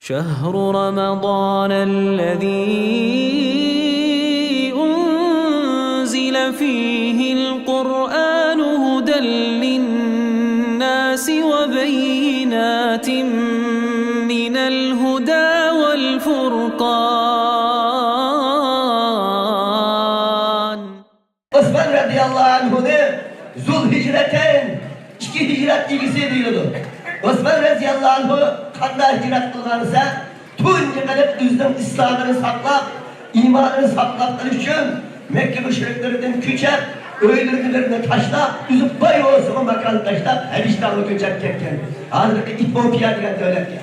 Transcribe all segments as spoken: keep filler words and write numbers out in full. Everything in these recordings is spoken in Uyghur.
شهر رمضان الذي أنزل فيه القرآن هدى للناس وبينات من الهدى والفرقان. ئوسمان رەزىياللاھۇ ئەنھۇنى زۇل ھىجرەتەين، ئىككى ھىجرەت ئىگىسى دېيىلىدۇ. ئوسمان رەزىياللاھۇ ئەنھۇ قانداق ھىجرەت قىلغان دېسە، تۇنجى قىلىپ ئۆزىنىڭ ئىسلامىنى ساقلاپ، ئىمانىنى ساقلاپ قېلىش ئۈچۈن مەككە مۇشرىكلىرىدىن كۆچۈپ، ئۆيلىرىنى بىرىنى تاشلاپ، ئۆزى باي بولسىمۇ ماكان تاشلاپ، ھەبىشىستانغا كۆچۈپ كەتكەن. ھازىرقى ئېتىئوپىيە دېگەن دۆلەتكە.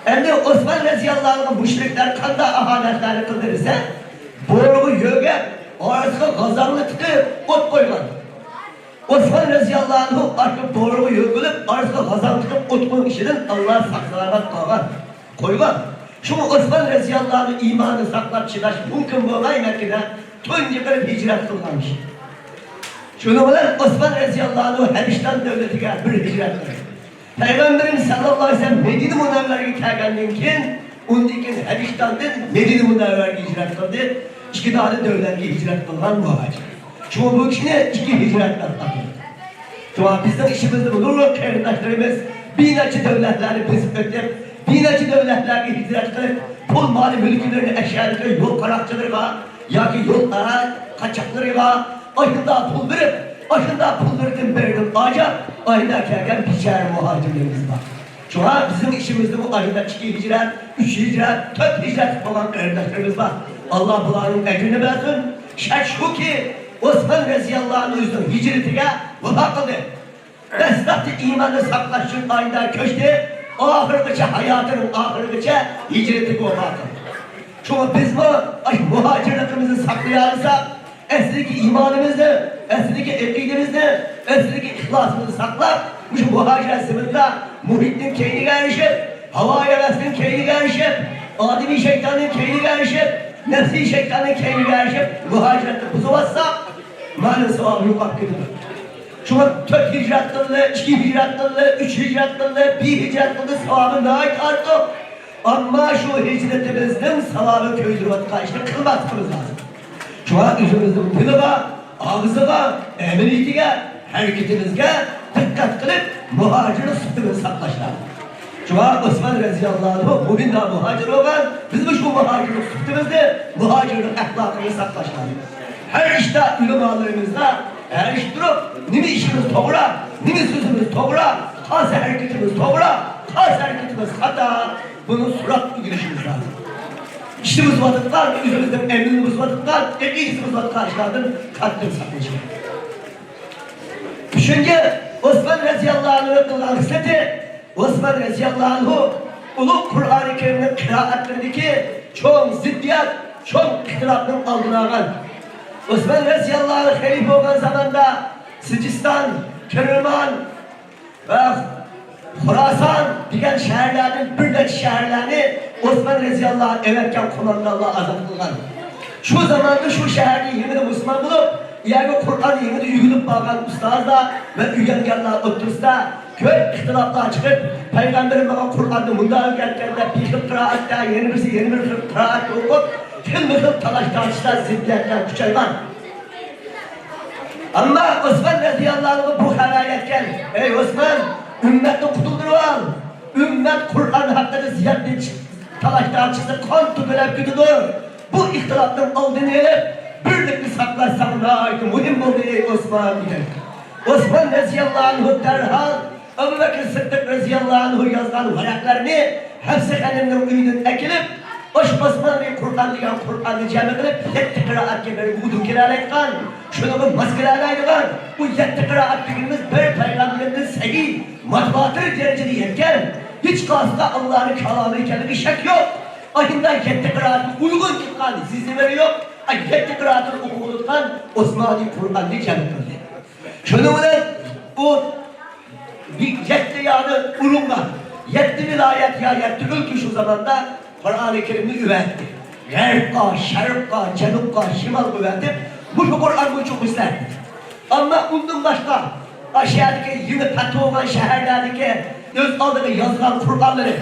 ئەمدى ئوسمان رەزىياللاھۇ ئەنھۇغا مۇشرىكلەر قانداق ئاھانەتلەرنى قىلدى دېسە، بورىغا يۆگەپ، ئارىسىغا غازاڭنى تىقىپ ئوت قويغان. ئوسمان رەزىياللاھۇ ئەنھۇ ئاشۇ بورىغا يۆگىلىپ، ئارىسىغا غازاڭ تىقىپ ئوت قويغان ئىشىدىن ئاللا ساقلىغان قالغان، قويغان. شۇڭا ئوسمان رەزىياللاھۇ ئەنھۇ ئىمانىنى ساقلاپ چىداش مۇمكىن بولماي مەككىدە تۇنجى قىلىپ ھىجرەت قىلغان كىشى. شۇنىڭ بىلەن ئوسمان رەزىياللاھۇ ئەنھۇ ھەبىشىستان دۆلىتىگە بىر ھىجرەت قىلدى. پەيغەمبىرىمىز سەللەللاھۇ ئەلەيھى ۋەسەللەم مەدىنە مۇنەۋۋەرىگە كەلگەندىن كېيىن، ئۇندىن كېيىن ھەبىشىستاندىن مەدىنە مۇنەۋۋەرگە ھىجرەت قىلدى. ئىككى دانە دۆلەتكە ھىجرەت قىلغان مۇھاجىر. شۇڭا بۇ كىشىنى ئىككى ھىجرەت دەپ ئاتىدۇ. شۇڭا بىزنىڭ ئىچىمىزدە نۇرغۇن قېرىنداشلىرىمىز بىر نەچچە دۆلەتلەرنى بېسىپ ئۆتۈپ، بىر نەچچە دۆلەتلەرگە ھىجرەت قىلىپ، پۇل مالى مۈلكىلىرىنى ئەشيالىرىنى يول قاراقچىلىرىغا ياكى يول قاچاقلىرىغا ئاشۇنداق پۇل بېرىپ، ئاشۇنداق پۇللىرىدىن بىرىدىن ئاجاپ، ئايدا كەلگەن بىچارە مۇھاجىرلىرىمىز بار. شۇڭا بىزنىڭ ئىچىمىزدىمۇ ئايدا ئىككى ھىجرەت، ئۈچ ھىجرەت، تۆت ھىجرەت قىلىپ بولغان قېرىنداشلىرىمىز بار. ئاللا بۇلارنىڭ ئەجرىنى بەرسۇن. شەك شۇكى، ئوسمان رەزىياللاھۇ ئەنھۇ ئۆزىنىڭ ھىجرىتىگە ۋاپا قىلدى. دەسلەپتە ئىماننى ساقلاش ئۈچۈن ئايدا كۆچتى، ئاخىرغىچە، ھاياتىنىڭ ئاخىرىغىچە ھىجرىتىگە ۋاپا قىلدى. شۇڭا بىزمۇ ئاشۇ مۇھاجىرلىقىمىزنى ساقلىيالىساق، ئەسلىدىكى ئىمانىمىزنى، ئەسلىدىكى ئەقىدىمىزنى، ئەسلىدىكى ئىخلاسىمىزنى ساقلاپ، مۇشۇ مۇھاجىرەت زېمىنىدا مۇھىتنىڭ كەينىگە ئېرىشىپ، ھاۋا-ھەۋەسنىڭ كەينىگە ئېرىشىپ، ئادىمىي شەيتاننىڭ كەينىگە ئېرىشىپ، نەپسىي شەيتاننىڭ كەينىگە ئېرىشىپ، مۇھاجىرەتنى بۇزۇۋاتساق، مانا ساۋابى يوقاپ كېتىدۇ. شۇڭا تۆت ھىجرەت قىلدى، ئىككى ھىجرەت قىلدى، ئۈچ ھىجرەت قىلدى، بىر ھىجرەت قىلدى، ساۋابى ناھايىتى ئارتۇق. ئەمما شۇ ھىجرىتىمىزنىڭ ساۋابى كۆيدۈرۈۋاتقان ئىشنى قىلماسلىقىمىز لازىم. شۇڭا ئۆزىمىزنىڭ تىلىغا، ئاغزىغا، ئەمەلىيىتىگە، ھەرىكىتىمىزگە دىققەت قىلىپ، مۇھاجىرلىق سۈپىتىمىزنى ساقلاش لازىم. شۇڭا ئوسمان رەزىياللاھۇ ئەنھۇ مۇمىن مۇھاجىر بولغان، بىزمۇ شۇ مۇھاجىرلىق سۈپىتىمىزنى، مۇھاجىرلىق ئەخلاقىمىزنى ساقلاش لازىم. ھەر ئىشتا ئۆلىمالىرىمىزغا ئەگىشتۈرۈپ، نېمە ئىشىمىز توغرا، نېمە سۆزىمىز توغرا، قايسى ھەرىكىتىمىز توغرا، قايسى ھەرىكىتىمىز خاتا، بۇنى سوراپ ئۆگىنىشىمىز لازىم. ئىشىمىز بۇزۇۋاتىدىغان، ئۆزىمىزنىڭ ئەمىلىنى بۇزۇۋاتىدىغان، ئەقىدىسىنى بۇزۇۋاتىدىغان ئىشلاردىن قەتئىي ساقلىنىش كېرەك. ئۈچىنچى، ئوسمان رەزىياللاھۇ ئەنھۇ قىلغان خىسلىتى، ئوسمان رەزىياللاھۇ ئەنھۇ ئۇلۇغ قۇرئانى كەرىمنىڭ قىرائەتلىرىدىكى چوڭ زىددىيەت، چوڭ ئىختىلاپنىڭ ئالدىنى ئالغان. ئوسمان رەزىياللاھۇ ئەنھۇ خەلىپە بولغان زاماندا سىجىستان، كىرمان ۋە خوراسان دېگەن شەھەرلەردىن بىر نەچچە شەھەرلەرنى ئوسمان رەزىياللاھۇ ئەنھۇ ئەۋەتكەن قوماندانلار ئازاد قىلغان. شۇ زاماندا شۇ شەھەردە يېڭىدىن مۇسۇلمان بولۇپ، ئۇ يەرگە قۇرئاننى يېڭىدىن ئۆگىنىپ بارغان ئۇستازلار ۋە ئۆگەنگەنلەر ئوتتۇرىسىدا كۆپ ئىختىلاپلار چىقىپ، پەيغەمبىرىم ماڭا قۇرئاننى مۇنداق ئۆگەتكەندە، بىر خىل قىرائەتتە، يەنە بىرسى يەنە بىر خىل قىرائەتتە ئوقۇپ، خىلمۇ خىل تالاش-تارتىشلار، زىددىيەتلەر كۈچەيگەن. ئەمما ئوسمان رەزىياللاھۇ ئەنھۇغا بۇ خەۋەر يەتكەن، ئەي ئوسمان، ئۈممەتنى قۇتۇلدۇرۇۋال، ئۈممەت قۇرئان ھەققىدە زىيادە تالاش-تارتىشسا قان تۆكۈلۈپ كېتىدۇ. بۇ ئىختىلاپنىڭ ئالدىنى ئېلىپ، بىرلىكنى ساقلاشساڭ ناھايىتى مۇھىم بولدى، ئەي ئوسمان، دېگەن. ئوسمان رەزىياللاھۇ ئەنھۇ دەرھال ئەبۇ بەكرى سىددىق رەزىياللاھۇ ئەنھۇ يازغان ۋەرەقلەرنى ھەپسە خانىمنىڭ ئۆيىدىن ئەكېلىپ، ئاشۇ ئاسمانىي قۇرئان دېگەن قۇرئاننى جەمع قىلىپ، يەتتە قىرائەتكە بىر ۋۇدۇ كېلەلەيدىغان، شۇنىڭغا ماس كېلەلەيدىغان، بۇ يەتتە قىرائەت دېگىنىمىز بىر پەيغەمبىرىمىزدىن سەھىھ، مۇتەۋاتىر دەرىجىدە يەتكەن، ھېچقايسىسىغا ئاللانىڭ كالامى ئىكەنلىكى شەك يوق. ئاشۇنداق يەتتە قىرائەتكە ئۇيغۇن چىققان زىزىۋىرى يوق، ئا، يەتتە قىرائەتنى ئوقۇۋاتقان ئوسمانىي قۇرئاننى جەمع قىلدى. شۇنىڭ بىلەن ئۇ يەتتە يانى ئۇرۇنغان، يەتتە ۋىلايەت يا يەتتە ئۆلكە شۇ زاماندا قۇرئانى كەرىمنى ئۆگەتتى. غەربقا، شەرققا، جەنۇبقا، شىمالغا ئۆگەتىپ، مۇشۇ قۇرئان بويىچە ئوقۇشنى ئەمما ئۇندىن باشقا، ئاشۇ يەردىكى يېڭى پەتھى بولغان شەھەرلەردىكى ئۆز ئالدىغا يازغان قۇرئانلىرى،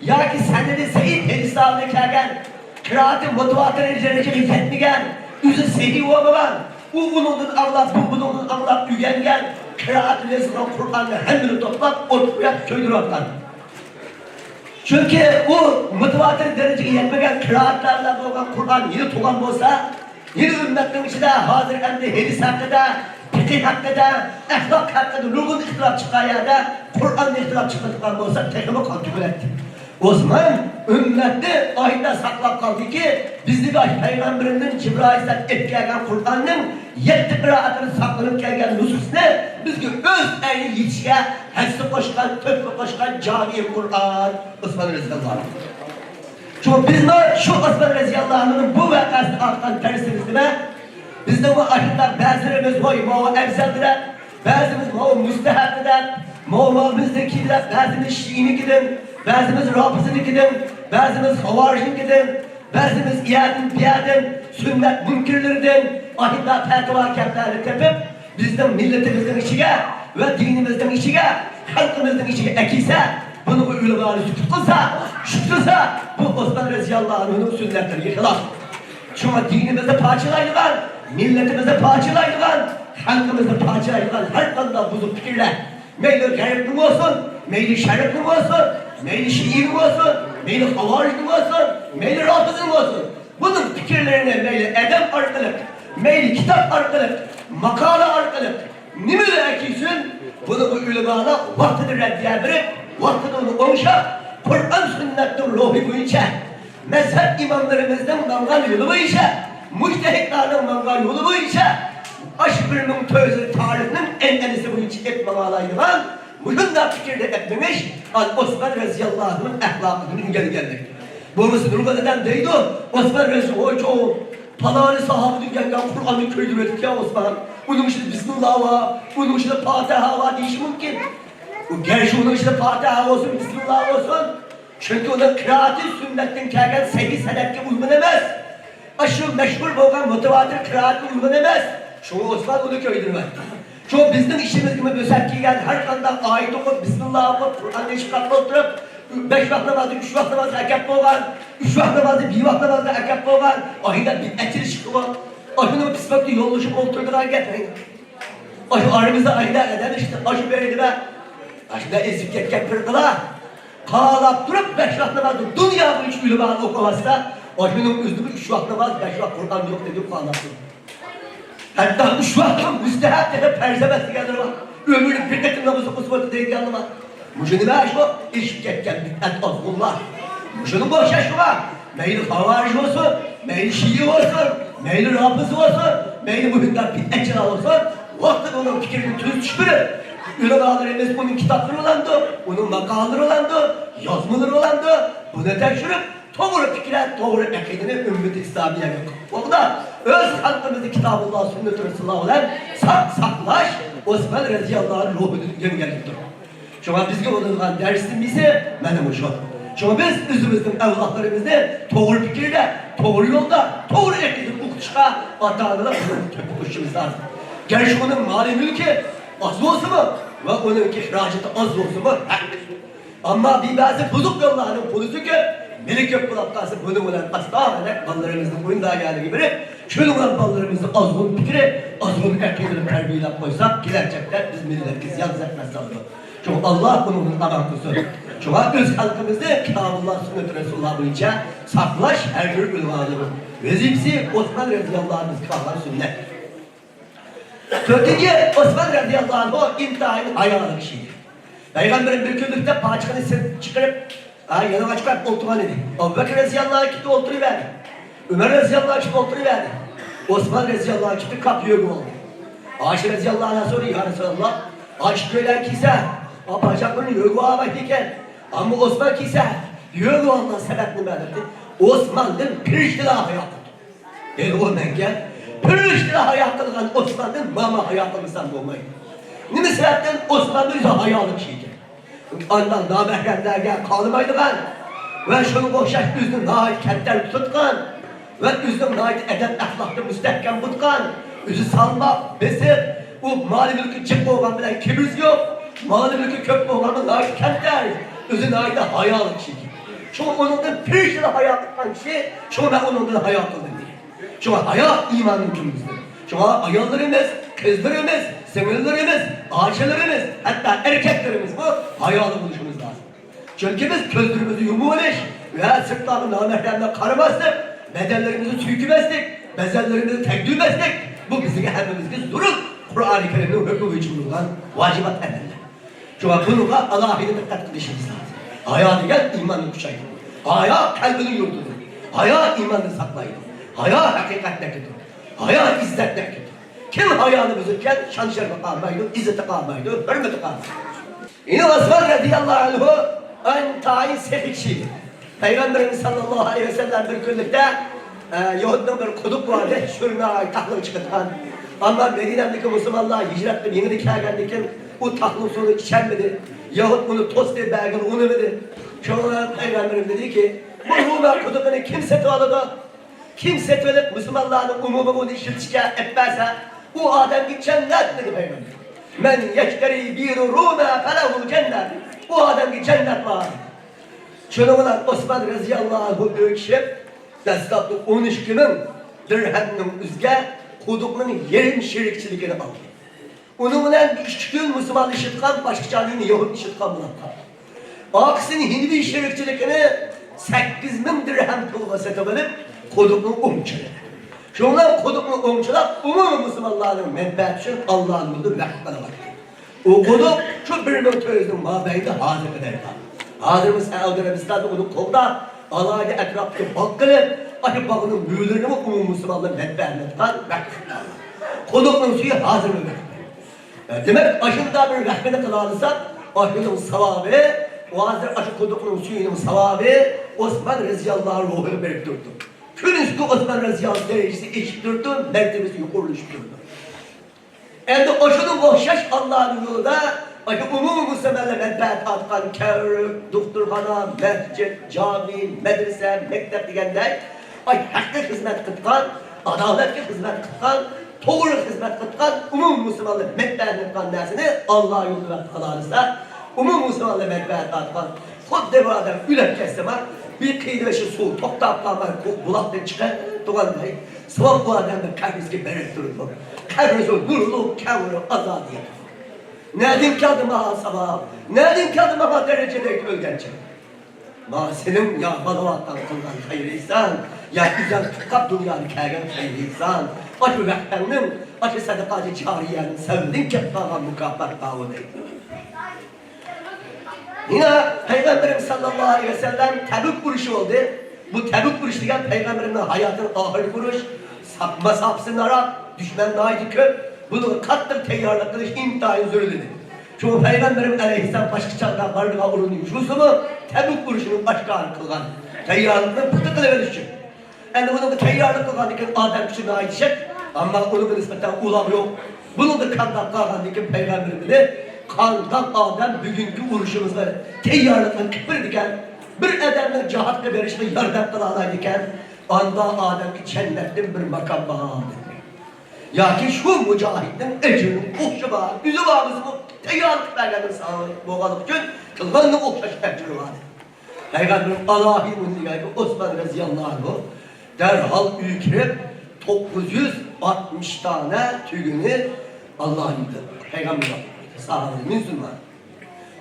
ياكى سەنىدى زەئىپ ھەدىسلەردە كەلگەن، قىرائىتى مۇتەۋاتىر دەرىجىگە يەتمىگەن، ئۆزى سەھىھ بولمىغان، ئۇ ئۇنىڭدىن ئاڭلاپ، بۇ بۇنىڭدىن ئاڭلاپ ئۆگەنگەن قىرائەت بىلەن يېزىلغان قۇرئاننى ھەممىنى توپلاپ، ئوتقا قويۇپ كۆيدۈرۈۋاتقان. چۈنكى ئۇ مۇتەۋاتىر دەرىجىگە يەتمىگەن قىرائەتلەر بىلەن بولغان قۇرئان يېنى تۇغان بولسا، يېنى ئۈممەتنىڭ ئىچىدە ھازىر ئەمدى ھەدىس ھەققىدە، پىقىھ ھەققىدە، ئەخلاق ھەققىدە نۇرغۇن ئىختىلاپ چىققان يەردە قۇرئاندا ئىختىلاپ چىقىدىغان بولسا، تېخىمۇ قان تۆكۈلەتتى. ئوسمان ئۈممەتنى ئايدا ساقلاپ قالدىكى، بىزگە پەيغەمبىرىمدىن جىبرائىل ئەلەيھىسسالام ئېلىپ كەلگەن قۇرئاننىڭ يەتتە قىرائەتىدە ساقلىنىپ كەلگەن نۇسخىسىنى بىزگە ئۆز ئەينى يېتىشىگە ھەسسە قوشقان، تۆھپە قوشقان جامىئى قۇرئان ئوسمان رەزىياللاھۇ ئەنھۇ. شۇ بىزمۇ شۇ ئوسمان رەزىياللاھۇ ئەنھۇنىڭ بۇ ۋەقەسىدىن ئالغان دەرسىمىز نېمە؟ بىزنىڭ بۇ ئايەتلەر بەزىلىرىمىز ۋاي ماۋۇ ئەۋزەلدە دەپ، بەزىمىز ماۋۇ مۇستەھەبتە دەپ، ماۋۇ ماۋۇ بىزنىڭكى دەپ، بەزىمىز شىئىنىڭكىدىن، بەزىمىز رافىزىنىڭكىدىن، بەزىمىز خاۋارىجنىڭكىدىن، بەزىمىز ئىيەدىن بىيەدىن، سۈننەت مۇنكىرلىرىدىن ئاھىدا پەتىۋا گەپلەرنى تېپىپ، بىزنىڭ مىللىتىمىزنىڭ ئىچىگە ۋە دىنىمىزنىڭ ئىچىگە، خەلقىمىزنىڭ ئىچىگە ئەكىلسە، بۇنىڭغا ئۆلىمالار سۈكۈت قىلسا، شۈكرىسە، بۇ ئوسمان رەزىياللاھۇ ئەنھۇنىڭ سۈننەتلىرىگە خىلاپ. شۇڭا دىنىمىزنى پارچىلايدىغان، مىللىتىمىزنى پارچىلايدىغان، خەلقىمىزنى پارچىلايدىغان ھەر قانداق بۇزۇق پىكىرلەر، مەيلى غەربنىڭ بولسۇن، مەيلى شەرقنىڭ بولسۇن، مەيلى شىئىنىڭ بولسۇن، مەيلى خاۋارىجنىڭ بولسۇن، مەيلى رافىزنىڭ بولسۇن، بۇنىڭ پىكىرلىرىنى مەيلى ئادەم ئارقىلىق، مەيلى كىتاب ئارقىلىق، ماقالە ئارقىلىق، نېمىلا ئەكەلسۇن، بۇنىڭغا ئۆلىمالار ۋاقتىدا رەددىيە بېرىپ، ۋاقتىدا ئۇنى ئوڭشاپ، قۇرئان سۈننەتنىڭ روھى بويىچە، مەزھەپ ئىماملىرىمىزنىڭ ماڭغان يولى بويىچە، مۇجتەھىدلارنىڭ ماڭغان يولى بويىچە، ئاشۇ بىر مىڭ تۆت يۈز يىل تارىخنىڭ ئەنئەنىسى بويىچە ئېلىپ ماڭالايدىغان مۇشۇنداق پىكىردە ئەپ مېڭىش، ئوسمان رەزىياللاھۇنىڭ ئەخلاقىدىن ئۆگەنگەنلىك. بولمىسا نۇرغۇن ئادەم دەيدۇ، ئوسمان رەزىياللاھۇ ئەنھۇ پالانى ساھابىدىن ئۆگەنگەن قۇرئاننى كۆيدۈرۈۋېتىپتىكەن ئوسمان. ئۇنىڭ ئىچىدە بىسمىللا بار، ئۇنىڭ ئىچىدە پاتىھە بار دېيىشى مۇمكىن. ئۇ گەرچە ئۇنىڭ ئىچىدە پاتىھە بولسۇن، بىسمىللا بولسۇن، چۈنكى ئۇنىڭ قىرائىتى سۈننەتتىن كەلگەن سەھىھ سەنەدكە ئۇيغۇن ئەمەس. ئاشۇ مەشھۇر بولغان مۇتەۋاتىر قىرائەتكە ئۇيغۇن ئەمەس. شۇڭا ئوسمان ئۇنى كۆيدۈرمەيدۇ. شۇ بىزنىڭ ئىچىمىزگىمۇ بۆسەپ كىرگەن ھەر قانداق ئايەت ئوقۇپ، بىسمىللا ئوقۇپ، قۇرئاننى ئېچىپ قاپقا ئولتۇرۇپ، بەش ۋاق نامازنى ئۈچ ۋاق نامازغا ئەكەپ بولغان، ئۈچ ۋاق نامازنى بىر ۋاق نامازغا ئەكەپ بولغان، ئاھىدا بىدئەتچىلىك چىقىدۇ. ئاشۇنىڭ پىسپەكتە يوللىشىپ ئولتۇرىدىغان گەپ. ئاشۇ ئارىمىزدا ئاھىدا ئادەم ئىشتە ئاشۇ بېرىدىمە. ئاشۇنداق ئېزىپ كەتكەن پىرقىلار قالاپ تۇرۇپ، بەش ۋاق نامازنى دۇنيا بويىچە ئۆلىمالار ئوقۇۋاتسا، ئاشۇنىڭ ئۆزىدىمۇ ئۈچ ۋاق ناماز، بەش ۋاق قۇرئان يوق دەيدۇ، قالاپ تۇرۇپ. ھەتتا ئۈچ ۋاقىت مۇستەھەب دەپ پەرز ئەمەس دېگەنلىرى بار. ئۆمرىدە بىر قېتىم ناماز ئوقۇسا بولدى دەيدىغانلار بار. مۇشۇ نېمە شۇ؟ ئېشىپ كەتكەن بىدئەت ئازغۇنلار. مۇشۇنىڭغا ئوخشاش شۇڭا، مەيلى خاۋارىج بولسۇن، مەيلى شىئە بولسۇن، مەيلى رافىزى بولسۇن، مەيلى مۇھىمدا بىدئەتچىلەر بولسۇن، ۋاقتىدا ئۇنىڭ پىكرىنى تۈزىتىش بىلەن، ئۆلىمالىرىمىز ئۇنىڭ كىتابلىرى بولامدۇ، ئۇنىڭ ماقالىلىرى بولامدۇ، يازمىلىرى بولامدۇ، بۇنى تەكشۈرۈپ، توغرا پىكىر، توغرا ئەقىدىنى ئۈممىتى ئىسلامىيەگە قوغداپ، ئۆز خەلقىمىزنى كىتابۇللا، سۈننىتى رەسۇلۇللا بىلەن ساق ساقلاش ئوسمان رەزىياللاھۇنىڭ روھىدىن ئۆگەنگەنلىكتۇر. شۇڭا بىزگە بولىدىغان دەرسىمىز مانا مۇشۇ. شۇڭا بىز ئۆزىمىزنىڭ ئەۋلادلىرىمىزنى توغرا پىكىردە، توغرا يولدا، توغرا ئەقىدىدە ئوقۇتۇشقا ئاتا-ئانىلار بىلەن تۆھپە قوشۇشىمىز لازىم. گەرچە ئۇنىڭ مالى مۈلكى ئاز بولسىمۇ ۋە ئۇنىڭكى خىراجىتى ئاز بولسىمۇ ھەق. ئەمما بىر بەزى بۇزۇق يوللارنىڭ پۇلى كۆپ، مېلى كۆپ بولۇپ قالسا، بۇنىڭ بىلەن ئاستا-ئاستە بالىلىرىمىزنى ئويۇن دائىرىلىرىگە بېرىپ، شۇنىڭ بىلەن بالىلىرىمىزنى ئازغۇن پىكرى، ئازغۇن ئەقىدىدە تەربىيەلەپ قويساق، كېلەچەكتە بىز مىللەتكە زىيان زەھمەت سالىدۇ. شۇڭا ئاللا بۇنىڭدىن ئامان قىلسۇن. شۇڭا ئۆز خەلقىمىزنى كىتابۇللا، سۈننەت رەسۇلۇللا بويىچە ساقلاش ھەر بىر ئۆلىمالارنىڭ ۋەزىپىسى. ئوسمان رەزىياللاھۇ ئەنھۇ بىزگە قالغان سۈننەت. تۆتىنچى، ئوسمان رەزىياللاھۇ ئەنھۇ ئىنتايىن ھايالىق كىشى ئىدى. پەيغەمبىرىم بىر كۈنلۈكتە پاچىقىنى سىرتقا چىقىرىپ، ھە، يالىڭاچ قويۇپ ئولتۇرغان ئىدى. ئەبۇ بەكرى رەزىياللاھۇ ئەنھۇ كېتىپ ئولتۇرۇۋەردى. ئۆمەر رەزىياللاھۇ ئەنھۇ كېتىپ ئولتۇرۇۋەردى. ئوسمان رەزىياللاھۇ ئەنھۇ كېتىپ قاپتۇ، يۆگىۋالدى. ئائىشە رەزىياللاھۇ ئەنھا سورىدى، يا رەسۇلاللاھ، ئائىشە ئىككىيلەن كىيسە، ئا، پاچاقلىرىنى يۆگىۋالمايدىكەن. ئەمما ئوسمان كىيسە، يۆگىۋالغان سەۋەب نېمە دېدى. ئوسماندىن پىرىشتىلەر ھايا قىلىدۇ. دەيدۇ ئۇ مەنگە، پىرىشتىلەر ھايا قىلغان ئوسماندىن ماما ھايا قىلمىسام بولمايدۇ. نېمە سەۋەبتىن؟ ئوسمان ئۆزى ھايالىق كىشى ئىكەن. ئانداق نامەھرەملەرگە قارىمايدىغان ۋە شۇنىڭغا ئوخشاش ئۆزىنى ناھايىتى كەمتەر تۇتىدىغان ۋە ئۆزىنىڭ ناھايىتى ئەدەپ-ئەخلاقتا مۇستەھكەم تۇتقان، ئۆزى سالماق، بېسىق، ئۇ مالى مۈلكى جىق بولغان بىلەن كىبىرى يوق، مالى مۈلكى كۆپ بولغان بىلەن ناھايىتى كەمتەر، ئۆزى ناھايىتى ھايالىق كىشى ئىكەن. شۇڭا ئۇنىڭدىن پەرىشتىلەر ھايا قىلغان كىشى، شۇڭا مەن ئۇنىڭدىن ھايا قىلدىم دېگەن. شۇڭا ھايا ئىماننىڭ جۈملىسىدىن. شۇڭا ئاياللىرىمىز، قىزلىرىمىز، سىڭىللىرىمىز، ئاچىلىرىمىز، ھەتتا ئەركەكلىرىمىزمۇ ھايالىق بولۇشىمىز لازىم. چۈنكى بىز كۆزلىرىمىزنى يۇمۇۋېلىش ۋە سىرتلاردىن نامەھرەملەر قارىماسلىق، بەدەنلىرىمىزنى سۈيكىمەسلىك، بەدەنلىرىمىزنى تەگدۈرمەسلىك، بۇ بىزگە ھەممىمىزگە زۆرۈر قۇرئانى كەرىمنىڭ ھۆكمى بويىچە بولغان ۋاجىبات ئەمەللەر. شۇڭا بۇنىڭغا ئالاھىدە دىققەت قىلىشىمىز لازىم. ھايا دېگەن ئىماننى كۈچەيتىدۇ. ھايا قەلبىنى يورۇتىدۇ. ھايا ئىماننى ساقلايدۇ. ھايا ھەقىقەتنىڭ ئەكىدۇ. ھايا ئىززەتنىڭ ئەكىدۇ. كىم ھايانى بۈزىدىكەن، شان-شەرىپى قالمايدۇ، ئىززىتى قالمايدۇ، ھۆرمىتى قالمايدۇ. يەنە ئوسمان رەزىياللاھۇ ئەنھۇ ئىنتايىن سېخىي كىشى ئىدى. پەيغەمبىرىمىز ساللاللاھۇ ئەلەيھى ۋەسەللەم بىر كۈنلۈكتە، ئە، يەھۇدنىڭ بىر قۇدۇقى بار ئىدى، شۇ ناھايىتى تاتلىق چىقىدىغان. ئەمما مەدىنەدىكى مۇسۇلمانلار ھىجرەت قىلىپ يېڭىدىن كەلگەندىن كېيىن ئۇ تاتلىق سۇنى ئىچەلمىدى. يەھۇد ئۇنى توستى، بەرگىلى ئۇنىمىدى. شۇڭا پەيغەمبىرىمىز دېدىكى، بۇ روما قۇدۇقىنى كىم سېتىۋالىدۇ؟ كىم سېتىۋېلىپ مۇسۇلمانلارنى ئومۇمىي ئۇنى ئىشلىتىشكە ئېلىپ بەرسە، ئۇ ئادەمگە جەننەت، دېدى پەيغەمبەر. مەن يەشتەرى بىئىرە روما فەلەھۇ جەننە. ئۇ ئادەمگە جەننەت بار. شۇنىڭ بىلەن ئوسمان رەزىياللاھۇ ئۆي چىقىپ، دەسلەپتە ئون ئىككى مىڭ دىرھەمنىڭ ئۆزىگە قۇدۇقنىڭ يېرىم شېرىكچىلىكىنى ئالدى. ئۇنىڭ بىلەن بىر ئىككى كۈن مۇسۇلمانلىشىدىغان، باشقا چاغدا يەھۇدلىشىدىغان بولۇپ قالدى. ئارقىسىدىن ھىندىي شېرىكچىلىكىنى سەككىز مىڭ دىرھەم پۇلغا سېتىۋېلىپ، قۇدۇقنى ئوڭچىلىدى. شۇڭا قۇدۇقنى ئوڭچىلاپ، ئومۇمىي مۇسۇلمانلارنىڭ مەنپەئەتى ئۈچۈن ئاللانىڭ يولىدا ۋەقىپ قىلىۋەتتى. ئۇ قۇدۇق شۇ بىر مىڭ تۆت يۈز يىلنىڭ مابەينىدە ھازىرغا قەدەر قالدى. ھازىرمۇ سەئۇدى ئەرەبىستاندا ئۇنى قوغداپ، ئالاھىدە ئەتراپتىكى باغ قىلىپ، ئاشۇ باغنىڭ مېۋىلىرىنىمۇ ئومۇمىي مۇسۇلمانلار مەنپەئەتلىنىدىغان ۋەقىپ قىلدى. قۇدۇقنىڭ سۈيى ھازىرمۇ ۋەقىپ. دېمەك، ئاشۇنداق بىر رەھمىنى قىلالىساق، ئاشۇنىڭ ساۋابى، ھازىر ئاشۇ قۇدۇقنىڭ سۈيىنىڭ ساۋابى ئوسمان رەزىياللاھۇ روھىغا بېرىپ تۇرىدۇ. كۈنسېرى ئوسمان رەزىياللاھۇ دەرىجىسى ئېشىپ تۇرىدۇ، مەرتىۋىسى يۇقىرىلىشىپ تۇرىدۇ. ئەمدى ئاشۇنىڭغا ئوخشاش ئاللانىڭ يولىدا ئاشۇ ئومۇمىي مۇسۇلمانلار مەنپەئەت تارتقان كەۋر، دوختۇرخانا، مەسچىت، جامى، مەدرىسە، مەكتەپ دېگەندەك، ئاي، ھەققە خىزمەت قىلغان، ئادالەتكە خىزمەت قىلغان، توغرا خىزمەت قىلغان، ئومۇمىي مۇسۇلمانلار مەنپەئەتلىنىدىغان نەرسىنى ئاللا يولىدا ۋەقىپ قىلالىسا، ئومۇمىي مۇسۇلمانلار مەنپەئەت تارتقان. خۇددى بىر ئادەم ئۆلۈپ كەتسىمۇ، بىر قىيىنى شۇ سۇ توختاپ قالماي، بۇ بۇلاقتىن چىقىپ تۇرغاندەك، ساۋاب بۇ ئادەمنىڭ قەبرىسىگە بېرىپ تۇرىدۇ. قەبرىسى نۇرلۇق، كەۋرى ئازادە. نەدىن كەلدى ماڭا ساۋاب؟ نەدىن كەلدى ماڭا دەرىجە دەيدۇ ئۆلگەنچە. مانا سېنىڭ يا بالا ۋاقىتتا قىلغان خەير ئېھسان، يا ئۆزۈڭ تۇتقاپ دۇنياغا كەلگەن خەير ئېھسان، ئاشۇ ۋەقپەڭنىڭ، ئاشۇ سەدىقاتى جارىيەنىڭ سەۋەبىدىن كېلىپ قالغان مۇكاپات بار دەيدۇ. يەنە پەيغەمبىرىمىز ساللاللاھۇ ئەلەيھى ۋەسەللەم تەبۈك ئۇرۇشى بولدى. بۇ تەبۈك ئۇرۇشى دېگەن پەيغەمبىرىمىزنىڭ ھاياتىنىڭ ئاخىرقى ئۇرۇش، ساپ-، ماساپىسى ناراق، دۈشمەن ناھايىتى كۆپ. بۇنىڭغا قاتتىق تەييارلىق قىلىش ئىنتايىن زۆرۈر ئىدى. شۇڭا پەيغەمبىرىمىز ئەلەيھىسسالام باشقا چاغدا بارىدىغان ئورۇننى يوشۇرسىمۇ، تەبۈك ئۇرۇشىنى ئاشكارا قىلغان، تەييارلىقنى پۇختا قىلىۋېلىش ئۈچۈن. ئەمدى بۇنىڭغا تەييارلىق قىلغاندىن كېيىن ئادەم كۈچى ناھايىتى چەك، ئەمما ئۇنىڭغا نىسبەتەن ئۇلاغ يوق. بۇنىڭدا قانداق قالغاندىن كېيىن پەيغەمبىرىمىز قانداق ئادەم بۈگۈنكى ئۇرۇشىمىزغا تەييارلىقنى قىلىپ بېرىدىكەن؟ بىر ئادەمنىڭ جىھادقا بېرىشىغا ياردەم قىلالايدىكەن، ئاندا ئادەمگە جەننەتتىن بىر ماكان بار دېدى. ياكى شۇ مۇجاھىدنىڭ ئەجرىنىڭ ئوخشى بار، ئۆزى بارمىسىمۇ، تەييارلىق بەرگەندىن ساڭا بولغانلىقى ئۈچۈن قىلغاننىڭ ئوخشاش ئەجرى بار دېدى. پەيغەمبىرىم ئالاھىدە بۇنى دېگەنكى ئوسمان رەزىياللاھۇ ئەنھۇ دەرھال ئۆيگە كىرىپ، توققۇز يۈز ئاتمىش دانە تۆگىنى ئاللا يولىدا پەيغەمبەر ساھابىلەر مىنسۇنلار.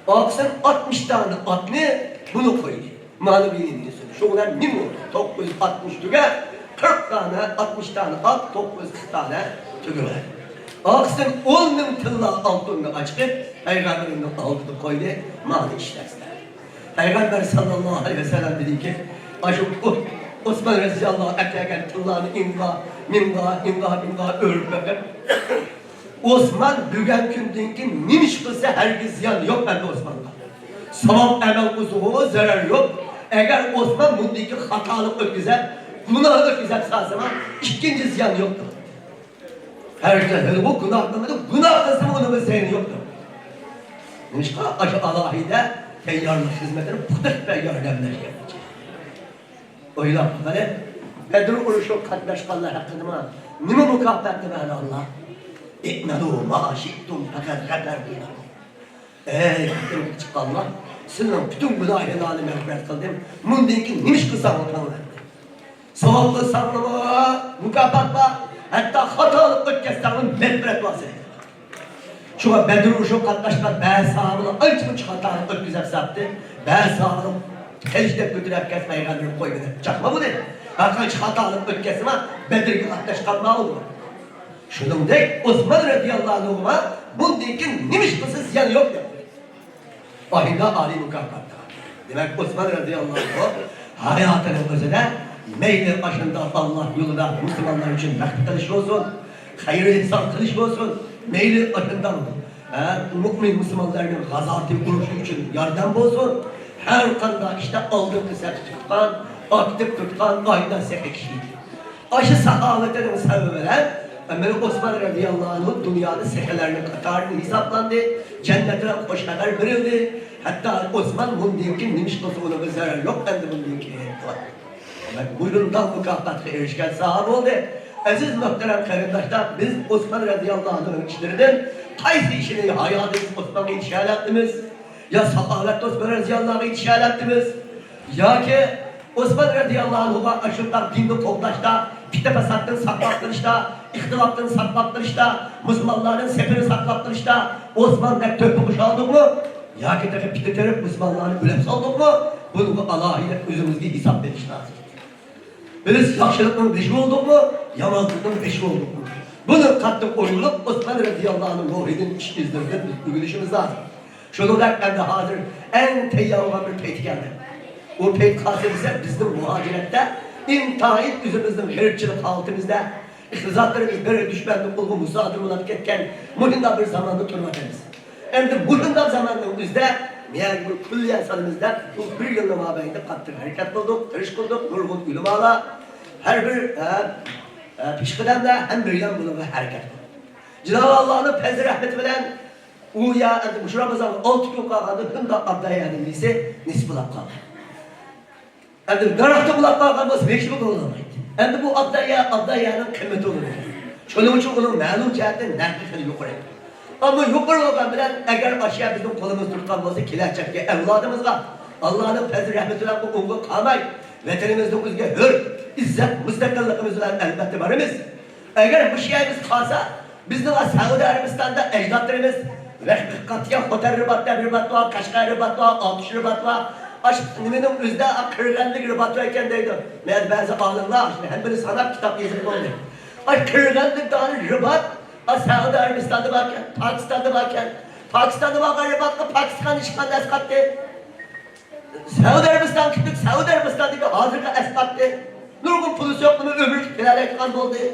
ئارقىسىدىن ئاتمىش دانە ئاتنى بۇنى قويدى. مانا بۇ يىل مىنسۇن. شۇ بىلەن مىڭ بولدى. توققۇز يۈز ئاتمىش تۆگە، قىرىق دانە، ئاتمىش دانە ئات، توققۇز يۈز قىرىق دانە تۆگە بار. ئارقىسىدىن ئون مىڭ تىللا ئالتۇننى ئاچىقىپ پەيغەمبىرىمنىڭ ئالدىدا قويدى. مانا ئىشلەتسىلەر. پەيغەمبەر ساللاللاھۇ ئەلەيھى ۋەسەللەم دېدىكى، ئاشۇ ئۇ-، ئوسمان رەزىياللاھۇ ئەكەلگەن تىللانى ئىڭغا، مىڭغا، ئىڭغا، مىڭغا ئۆرۈپ بېقىپ، ئوسمان بۈگۈن كۈندىن كېيىن نېمە ئىش قىلسا ھەرگىز زىيان يوق ئەمدى ئوسمانغا. ساۋاب ئەمەل قىلسىغۇ زەرەر يوق. ئەگەر ئوسمان بۇندىكى خاتالىق ئۆتكۈزەپ، گۇناھ ئۆتكۈزەپ سالسىمۇ ئىككىنچى زىيان يوقتۇر. ھەرگىز ھېلىمۇ گۇناھ قىلمىدى، گۇناھ قىلسىمۇ ئۇنىڭ زىيىنى يوقتۇر. نېمىشقا ئاشۇ ئالاھىدە تەييارلىق خىزمىتىنى پۇختا قىلىپ ياردەملەشكەن. ئويلاپ قېلىڭ، بەدر ئۇرۇشىغا قاتناشقانلار ھەققىدىمۇ نېمە مۇكاپاتنى بەردى ئاللا؟ ئىئمەلۇ ما شىئتۇم فەقەد غەپەرتۇ لەكۇم. ئەي، قېتىلغا چىققانلار، سېنىڭ پۈتۈن گۇناھىڭلارنى مەغپىرەت قىلدىم. مۇندىن كېيىن نېمە ئىش قىلساڭمۇ قىلىۋەر. ساۋاب قىلساڭمۇ مۇكاپات بار، ھەتتا خاتالىق ئۆتكەزسەڭمۇ مەغپىرەت بار سېنىڭ. شۇڭا بەدر ئۇرۇشىغا قاتناشقان بەزى ساھابىلار ئانچە-مۇنچە خاتالىق ئۆتكۈزۈپ ساپتى، بەزى ساھابىلار قىلىچ دەپ كۆتۈرۈپ كەلسە پەيغەمبەرنى قويما دەپ چاقما بۇنى. ھەرقانچە خاتالىق ئۆتكەزسىمۇ بەدرگە قاتناشقان بار ئۇلار. شۇنىڭدەك ئوسمان رەزىياللاھۇ ئەنھۇغا بۇندىن كېيىن نېمە ئىش قىلسا زىيان يوق دەپ. ئاھىدا ئالىي مۇكاپاتلار. دېمەك، ئوسمان رەزىياللاھۇ ئەنھۇ ھاياتىنىڭ ئۆزىدە مەيلى ئاشۇنداق ئاللاھ يولىدا مۇسۇلمانلار ئۈچۈن مەغپىرەت قىلىش بولسۇن، خەير ئېھسان قىلىش بولسۇن، مەيلى ئاشۇنداق، ھە، مۇئمىن مۇسۇلمانلارنىڭ غازاتى ئۇرۇشى ئۈچۈن ياردەم بولسۇن، ھەر قانداق ئىشتا ئالدىنقى سەپتە تۇتقان، ئاكتىپ تۇتقان ئايدا سېخى كىشى ئىدى. ئاشۇ ساخاۋىتىنىڭ سەۋەبى بىلەن ئەمىر ئوسمان رەزىياللاھۇ ئەنھۇ دۇنيادا سېخىلەرنىڭ قاتارىدا ھېسابلاندى. جەننەت بىلەن خوش خەۋەر بېرىلدى. ھەتتا ئوسمان بۇندىن كېيىن نېمە ئىش قىلسا ئۇنىڭغا زەرەر يوق ئەمدى بۇندىن كېيىن دەپ. دېمەك، مۇشۇنداق مۇكاپاتقا ئېرىشكەن ساھابە بولدى. ئەزىز مۆھتەرەم قېرىنداشلار، بىز ئوسمان رەزىياللاھۇ ئەنھۇنىڭ ئىشلىرىدىن قايسى ئىشىنى ھاياتىمىز ئوسمانغا يېتىشەلەپتىمىز؟ يا ساخاۋەت ئوسمان رەزىياللاھۇغا يېتىشەلەپتىمىز؟ ياكى ئوسمان رەزىياللاھۇ ئەنھۇغا ئاشۇنداق دىننى قوغداشتا، پىتنە-پاساتتىن ساقلاپ قېلىشتا، ئىختىلاپتىن ساقلاپ قېلىشتا، مۇسۇلمانلارنىڭ سېپىنى ساقلاپ قېلىشتا ئوسماندەك تۆھپە قوشالدۇقمۇ؟ ياكى تېخى پىتنە تېرىپ مۇسۇلمانلارنى ئۆلۈپ سالدۇقمۇ؟ بۇنىڭغا ئالاھىدە ئۆزىمىزگە ھېساب بېرىش لازىم. بىز ياخشىلىقنىڭ بېشى بولدۇقمۇ، يامانلىقنىڭ بېشى بولدۇقمۇ؟ بۇنى قاتتىق ئويلىنىپ، ئوسمان رەزىياللاھۇنىڭ روھىدىن ئىش ئىزلىرىدىن بىز ئۆگىنىشىمىز لازىم. شۇنىڭ بىلەن ئەمدى ھازىر ئەڭ تەييار بولغان بىر پەيت كەلدى. ئۇ پەيت قايسى دېسە، بىزنىڭ مۇھاجىرەتتە ئىنتايىن ئۆزىمىزنىڭ غېرىبچىلىك ھالىتىمىزدە، ئىقتىسادلىرىمىز بىر دۈشمەننىڭ قولىغا مۇسادىرە بولۇپ كەتكەن مۇشۇنداق بىر زاماندا تۇرۇۋاتىمىز. ئەمدى مۇشۇنداق زاماننىڭ ئۆزىدە مەيەگە بىر كۈللىيە سالىمىز دەپ، بۇ بىر يىلنىڭ مابەينىدە قاتتىق ھەرىكەت قىلدۇق، تىرىشىپ قىلدۇق، نۇرغۇن ئۆلىمالار، ھەر بىر، ھە، ھە، پېشقەدەملەر ھەممەيلەن بۇنىڭغا ھەرىكەت قىلدى. جانابى ئاللانىڭ پەزلى رەھمىتى بىلەن ئۇ يەر ئەمدى مۇشۇ رامىزانغا ئالتە كۈن قالغاندا شۇنداق ئابدايەنىڭ نېسى نېسىپ بولاپ قالدى. ئەمدى دەرەختە بۇلاپ قالغان بولسا، ھېچنېمە قىلالمايدۇ. ئەمدى بۇ ئابدايە، ئابدايەنىڭ قىممىتى ئۇلۇغ. شۇنىڭ ئۈچۈن ئۇنىڭ مەلۇم جەھەتتىن نەقى خېلى يۇقىرى. ئەمما يۇقىرى بولغان بىلەن، ئەگەر ئاشۇ يەر بىزنىڭ قولىمىز تۇتقان بولسا، كېلەچەكتىكى ئەۋلادىمىزغا ئاللانىڭ پەزلى رەھمىتى بىلەن بۇ ئوڭغا قالماي، ۋەتىنىمىزنىڭ ئۆزىگە ھۆر، ئىززەت، مۇستەقىللىقىمىز بىلەن ئەلۋەتتە بارىمىز. ئەگەر مۇشۇ يەر بىز قالسا، بىزنىڭ سەئۇدى ئەرەبىستاندا ئەجدادلىرىمىز رەھمەت قاتىدىغان خوتەن رىبات دەپ رىبات بار، قەشقەر رىبات بار، ئاتۇش رىبات بار. ئاشۇ نېمىنىڭ ئۆزىدە قىرغىنلىق رىبات بار ئىكەن دەيدۇ. مەن بەزى ئالىملار شۇنى ھەممىنى ساناپ كىتاب يېزىپ بولدى. ئاشۇ قىرغىنلىق دائىر رىبات، ئاشۇ سەئۇدى ئەرەبىستاندا باركەن، پاكىستاندا باركەن. پاكىستاندا بارغان رىباتقا پاكىستان ھېچقانداق ئەسقاتتى. سەئۇدى ئەرەبىستان كىتاب، سەئۇدى ئەرەبىستاندىكى ھازىرقى ئەسقاتتى. نۇرغۇن پۇلى يوقلىمۇ ئۆمۈرلۈك بېرەلەيدىغان بولدى.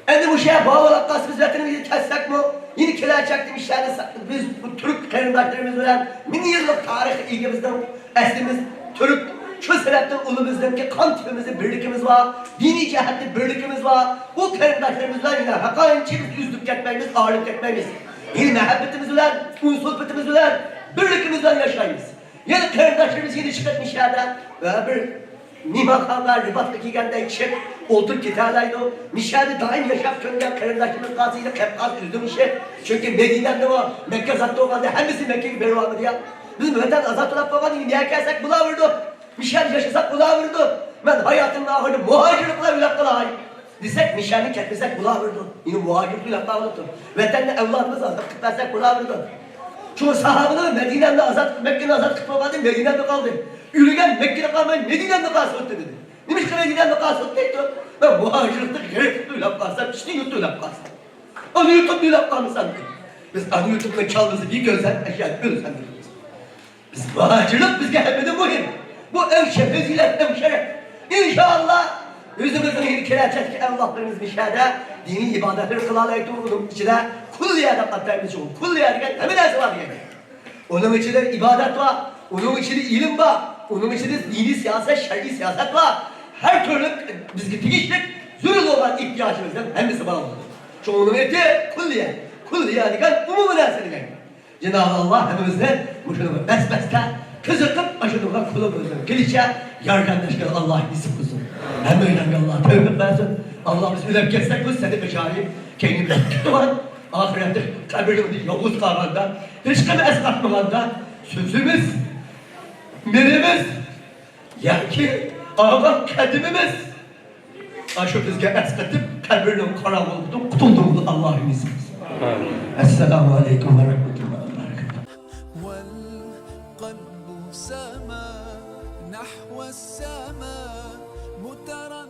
ئەمدى مۇشۇ يەر بار بولاپ قالسا، بىز ۋەتىنىمىزگە كەتسەكمۇ، يەنە كېلەچەكتە مۇشۇ يەردە سا-، بىز بۇ تۈرك قېرىنداشلىرىمىز بىلەن مىڭ يىللىق تارىخى ئىگە بىزنىڭ ئەسلىمىز تۈرك. شۇ سەۋەبتىن ئۇلىمىزنىڭكى قان تىپىمىزدە بىرلىكىمىز بار، دىنىي جەھەتتە بىرلىكىمىز بار. بۇ قېرىنداشلىرىمىز بىلەن يەنە ھەققانىيەتچى بىز ئۈزۈلۈپ كەتمەيمىز، ئايرىلىپ كەتمەيمىز. يەنە مەھەببىتىمىز بىلەن، ئۇنسۇلپىتىمىز بىلەن، بىرلىكىمىز بىلەن ياشايمىز. يەنە قېرىنداشلىرىمىز يەنە چىقىپ مۇشۇ يەردە، ئە، بىر مېھمانخانىغا، رىباتقا كەلگەندەك چىقىپ ئولتۇرۇپ كېتەلەيدۇ. مۇشۇ يەردە دائىم ياشاپ كۆنگەن قېرىنداشلىرىمىز قالسا يەنە قەپقاز ئۆزىنىڭ ئىشى. چۈنكى مەدىنەدىمۇ مەككە ئازاد بولغاندا ھەممىسى مەككىگە بېرىۋالمىدى يا. بىز ۋەتەن ئازاد بولاپ قالغاندىن كېيىن نەگە كەلسەك بولاۋېرىدۇ. مۇشۇ يەردە ياشىساق بولاۋېرىدۇ. مەن ھاياتىمنىڭ ئاخىرىدا مۇھاجىرلىق بىلەن ئۆلۈپ قالاي. دېسەك، مۇشۇ يەردىن كەتمىسەك بولاۋېرىدۇ. يەنە مۇھاجىرلىق ئۆلۈپ قالىدۇ. ۋەتەننى ئەۋلادىمىزغا ئازاد قىلىپ بەرسەك بولاۋېرىدۇ. شۇڭا ساھابىلەر مەدىنەمنى ئازاد، مەككىنى ئازاد قىلىپ بولغاندىن مەدىنەمدە قالدى. ئۆلگەن مەككىدە قالماي مەدىنەمدە قالسا بولدى دېدى. نېمىشقا مەدىنەمدە قالسا بولدى دەيدۇ؟ مەن مۇھاجىرلىقتا غېرىبلىقتا ئۆلۈپ قالسام، ئىشتىن يۇرتتا ئۆلۈپ قالسام. ئانا يۇرتۇمدا ئۆلۈپ قالمىسام دېدى. بىز ئانا يۇرتۇمنىڭ كاللىسى بىر كۆرسەم، ئەشەدە ئۆلسەم دېدى. بىز مۇھاجىرلىق بىزگە ھەممىدىن مۇھىم. بۇ ئەڭ شە-، پەزىلەت، ئەڭ شەرەپ. ئىنشائاللا، ئۆزىمىزنىڭ كېلەچەكتىكى ئەۋلادلىرىمىز مۇشۇ يەردە دىنىي ئىبادەتلەرنى قىلالايدۇ. ئۇنىڭ ئىچىدە كۇللىيە دەپ ئاتايمىز. كۇللىيە دېگەن ھەممە نەرسە بار دېگەن گەپ. ئۇنىڭ ئىچىدە ئىبادەت بار، ئۇنىڭ ئىچىدە ئىلىم بار، ئۇنىڭ ئىچىدە دىنىي سىياسەت، شەرئىي سىياسەت بار. ھەر تۈرلۈك بىزگە تېگىشلىك زۆرۈر بولغان ئېھتىياجىمىزنىڭ ھەممىسى بار بولىدۇ. شۇڭا ئۇنىڭ ئېتى كۇللىيە. كۇللىيە دېگەن ئومۇمىي نەرسە دېگەن گەپ. جانابى ئاللا ھەممىمىزنى مۇشۇنىڭغا بەس-بەستە قىزىقىپ، ئاشۇنىڭغا قولىمىزدىن كېلىشىچە ياردەملەشكىنى ئاللا نېسىپ قىلسۇن. ھەممەيلەنگە ئاللا تەۋپىق بەرسۇن. ئاللا بىز ئۆلۈپ كەتسەك، بۇ سەدىقە جارىيە كەينىمىزدە كېتىدىغان ئاخىرەتتە قەبرىدە يالغۇز قالغاندا، ھېچكىم ئەسقاتمىغاندا، سۆزىمىز، مېلىمىز ياكى ئالغان قەدىمىمىز ئاشۇ بىزگە ئەسقىتىپ، قەبرىنىڭ قاراڭغۇلۇقىدىن قۇتۇلدۇرغىن، ئاللاھىم ئېزىز. ئەسسالامۇ ئەلەيكۇم ۋە رەھمەتۇللاھى ۋە بەرىكاتۇھ. والقلب سما نحو السماء مترددا